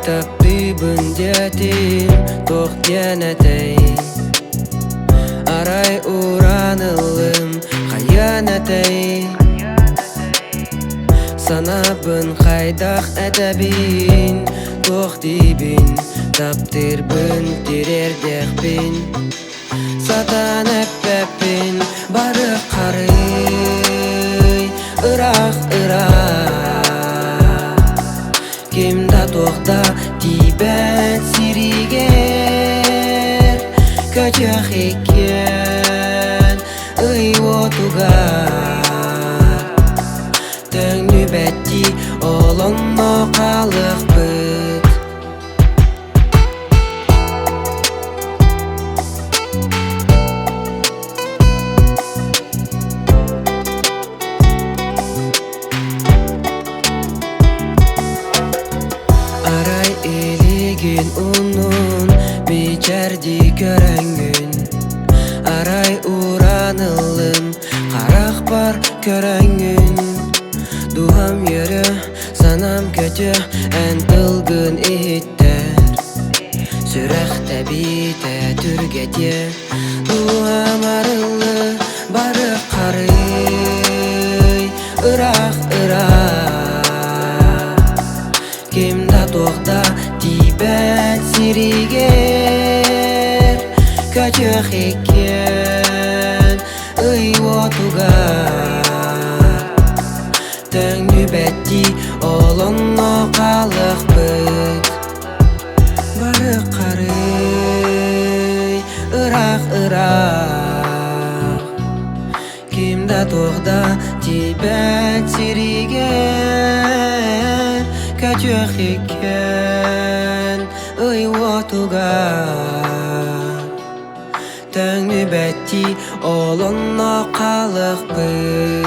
Таптыыбын диэтим, туох диэн этэй? Арай ууран ыллым, хайыан этэй? Санаабын хайдах этэбин, туох диибин, таптыырбын тириэрдиэхпин. Сатаан эппэппин бары харый, ыраах ыраах. Ким да туох да тиийбэт сиригэр көтүөх иккиэн ый уотугар Төҥнүбэттии ол онно хаалыахпыт. Арай илигин уннун мичээрдии көрөҥҥүн, арай ууран ыллым харахпар көрөҥҥүн. Дууһам үөрэ, санаам көтө, эн тылгын иһиттэр. Сүрэх тэбиитэ түргэтиэ, дууһам арыллы бары харый, ыраах ыраах. Ким да туох да тиийбэт сиригэр көтүөх иккиэн ый уотугар Төҥнүбэттии ол онно хаалыахпыт. Бары харый, ыраах ыраах. Ким да туох да тиийбэт сиригэр көтүөх иккиэн ый уотугар. Төҥнүбэттии ол онно хаалыахпыт.